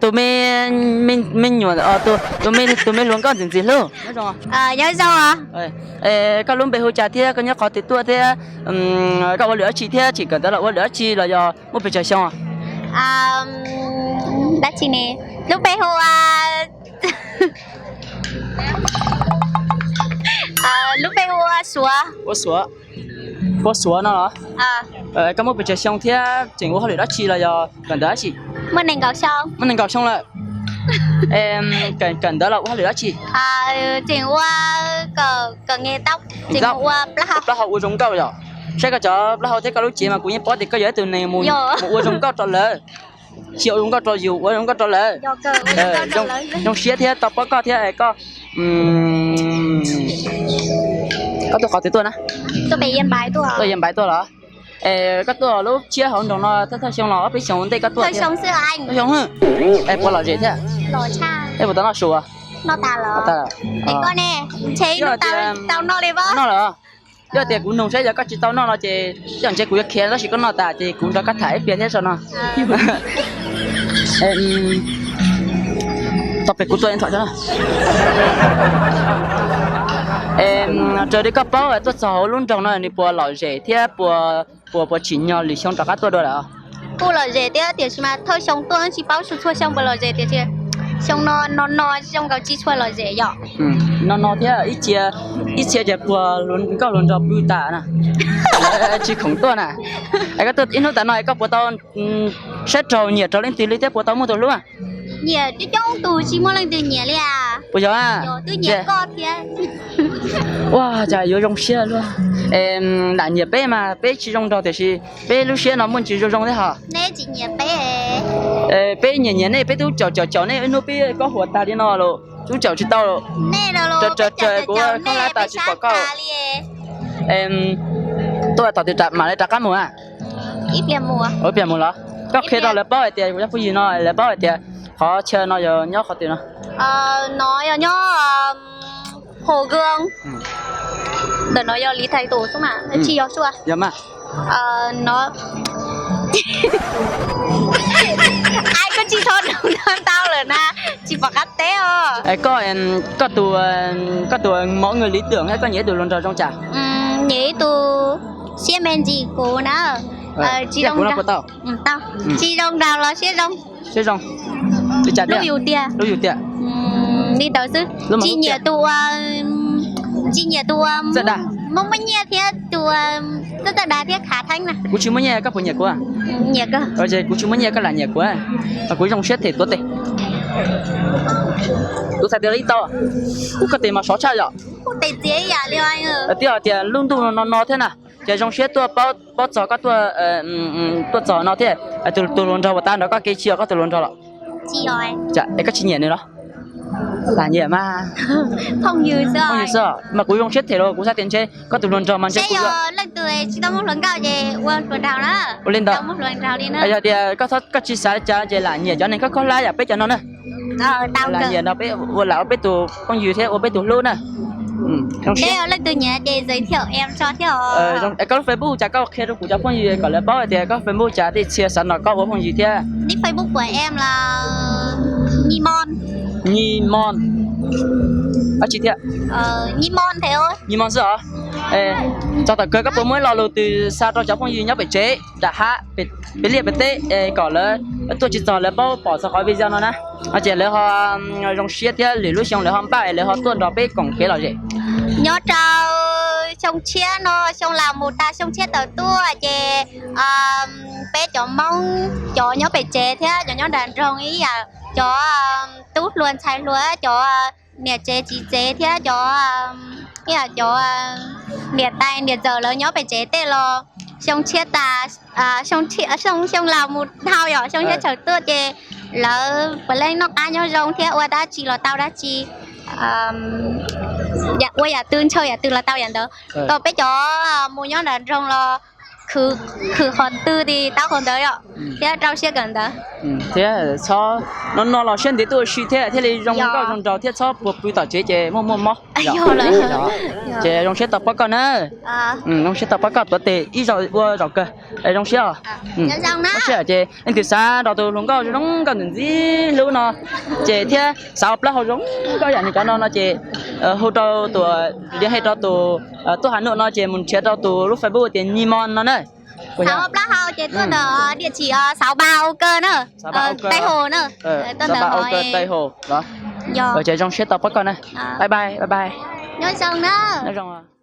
Tus me, me nyuam, tus me, tus me hluas nkauj ntxim ntxim hlub. Nyob zoo. Koj lub npe hu cas thiab koj nyob qhov twg tuaj thiab koj ua lwm dab tsi thiab tseem kawm ntawv los ua lwm dab tsi los yog muaj pes tsawg xyoo? Dab tsi ne? Lub npe hu, lub npe hu ua Suav. Ua Suav. Ua Suav no los? Koj muaj pes tsawg xyoo thiab tseem ua hauj lwm dab tsi los yog kawm ntawv dab tsi? Muaj nees nkaum xyoo. Muaj nees nkaum xyoo lawm. Kawm ntawv los ua hauj lwm dab tsi? Tseem ua, kawm nge tau, tseem ua plaub hau. Plaub hau ua zoo nkauj yom. Saib koj cov plaub hau thiab koj lub cev mas kuv yeej paub tias koj yog ib tug neeg mus ua zoo nkauj rau lawv. Tsis ua zoo nkauj rau yus, ua zoo nkauj rau lawv. Zoo siab thiab tau paub koj thiab koj. Koj tuaj qhov twg tuaj na? Tuaj Yia Npaiv tuaj los? Es koj tuaj lub tsiab hauv nroog no thawj thawj xyoo los ob peb xyoo ua ntej koj tuaj thiab? Xyoo, es puas lom zem thiab? Es puas tau noj su? Noj tas lawm. Noj lawm. Yog tias kuv nug saib yog koj tsis tau noj no ces coj ntshe kuv yuav khiav tab sis koj noj tas ces kuv nrog koj tham ib pliag thiab so no. Tau pem kuv tua ntho. Raws li koj paub tuaj txog hauv lub nroog no nws puas lom zem thiab puas, puas tsim nyog lwm xyoo rov qab tuaj dua lawm? Kuj lom zem thiab tiam sis mas thawj xyoo tuaj tsis paub txhua xyoo puas lom zem tiam sis xyoo no no no zoo nkaus tsis tshua lom zem yom. No no thiab ib txhia, ib txhia ces puag nkauj hluas nraug pw tas na, tsis khoom tuaj na. Es koj tuaj ib hnub tas no es koj puas tau saib raug nyiam raug leej twg li thiab puas tau muaj tus hlub? Nyiam coob coob tus tsis muaj leej twg nyiam li as. Puas yog? Twb nyiam koj thiab. Ua cas yuav zoo siab luaj. Lam nyiam peb mas peb tsis zoo nraug tiam sis peb lub siab no muaj ntsis zoo zoo thiab hos. Neb tsis nyiam peb. Peb nyiam nyiam nej, peb twb caum caum caum nej ib hnub peb kob huas tag li no los twb caum tsis tau. Raws raws kuv khob hlab tas tsis pom koj. Tuaj tom twg mam li rov qab mus a? Ib pliag mus los? Koj qhia rau lawv paub hais tias kuv cov phooj ywg no lawv paub hais tias qhov chaw no yog nyob qhov twg no? No yog nyob Hồ Gươm. Ntawm no yog Lý Thái Tổ xwb mas tsis yog xwb. Yog mas. Ai koj tsis tho ntau lawm na, tsis pom qab teb os. Koj, koj tus mẫu người lý tưởng thiab koj nyiam ib tus hluas nraug zoo cas? Nyiam ib tus siab me ntsis kuv na. Tsis zoo nraug, tsis zoo nraug los siab zoo. Siab zoo. Li cas tiag? Hlub yus tiag. Li ntawd xwb. Tsis nyiam tus, tsis nyiam tus muaj muaj nyiaj thiab tus txawj txawj dag thiab khav theeb na. Kuv tsis muaj nyiaj koj puas nyiam kuv? Nyiam kawg. Kuv tsis muaj nyiaj koj lam nyiam kuv, mas kuv zoo siab them tuav tes. Kuv txhais tes li tau. Ub, koj tes mas sov tshaj yom. Kuv tes txias ib yam li. Twb yog tias lub ntuj no no thiab na, ces zoo siab tuaj paub txog koj tuaj, tuaj txog no thiab. Tus hluas nraug uas tau nrog koj kev tsis yog koj tus hluas nraug los? Es koj tsis nyiam nws los? Lam nyiam mas. Phooj ywg xwb. Mas kuv zoo siab them los kuv xav tias ntshe koj tus hluas nraug mas ntshe kuv yog leej twg tsis tau muaj hluas nkauj ces ua hluas nraug na. Ua li ntawd. Yog tias koj tsis xav cas ces lam nyiam cov neeg khob khob hlab yam peb cov no na. Lam nyiam no peb ua lam ua peb tus phooj ywg thiab ua peb tus hlub na. Leej twg nyiam ces giới thiệu em cho thiab. Koj lub Facebook cas koj qhia rau kuv cov phooj ywg kom lawv paub hais tias koj Facebook cas tej txhia xav nrog koj ua phooj ywg thiab. Nick Facebook của em là Nhi Mon. Nyi Mon. Dab tsi thiab? Nyi Mon xwb os. Txog thaum kawg koj puas muaj ib lo lus twg xa rau cov phooj ywg nyob pem tsev, nram hav, pem liaj pem teb kom lawv tuaj tsis txog lawv paub pom txog qhov video no na, no ces lawv ho zoo siab thiab lwm lub xyoo lawv ho npaj es lawv ho tuaj nrog peb koom kev lom zem. Nyob rau xyoo tshiab no, xyoo laus mus tas xyoo tshiab tawm tuaj ces peb cov Hmoob, cov nyob pem tsev thiab cov nyob nram nroog ib yam, cov tub hluas ntxhais hluas, cov niam tsev txiv tsev thiab cov ib yam cov niam tais niam ntxawm lawv nyob pem tsev tej los xyoo tshiab tas, xyoo, xyoo laus mus dhau yom, xyoo tshiab tawm tuaj ces lawv puav leej noj qab nyob zoo thiab ua dab tsi los tau dab tsi, ua yam twg ntshaw yam twg los tau yam ntawd. Kom peb cov mus nyob nram nroog los khwv Khwv qhov twg ces tau qhov ntawd yom, thiab rau siab kawm ntawv. Thiab txhob, no no los siab ntev tuaj ua si thiab thiaj li zoo nkauj zoo nraug thiab txhob puag pw tom tsev ces muaj muaj mob. Ces zoo siab tau pab koj na. Zoo siab tau pab koj tuav tes ib zaug ua zaum kawg. Zoo siab os. Ces leej twg xav nrog tus hluas nkauj zoo nkauj ntxim ntxim hlub no, ces thiab xav ua plaub hau zoo nkauj yam nws cov no no ces hu rau tus, hais rau tus tuaj Has Nuj no ces mus nrhiav rau tus lub Facebook tias Nyi Mon no na. Xav ua plaub hau ces tuaj ntawm diam tsim Xauv Ba Ua Kawg na, Tây Hồ na. Tây Hồ. Ces zoo siab tau pab koj na. Bye bye, bye bye. Nyob zoo na. Nyob zoo.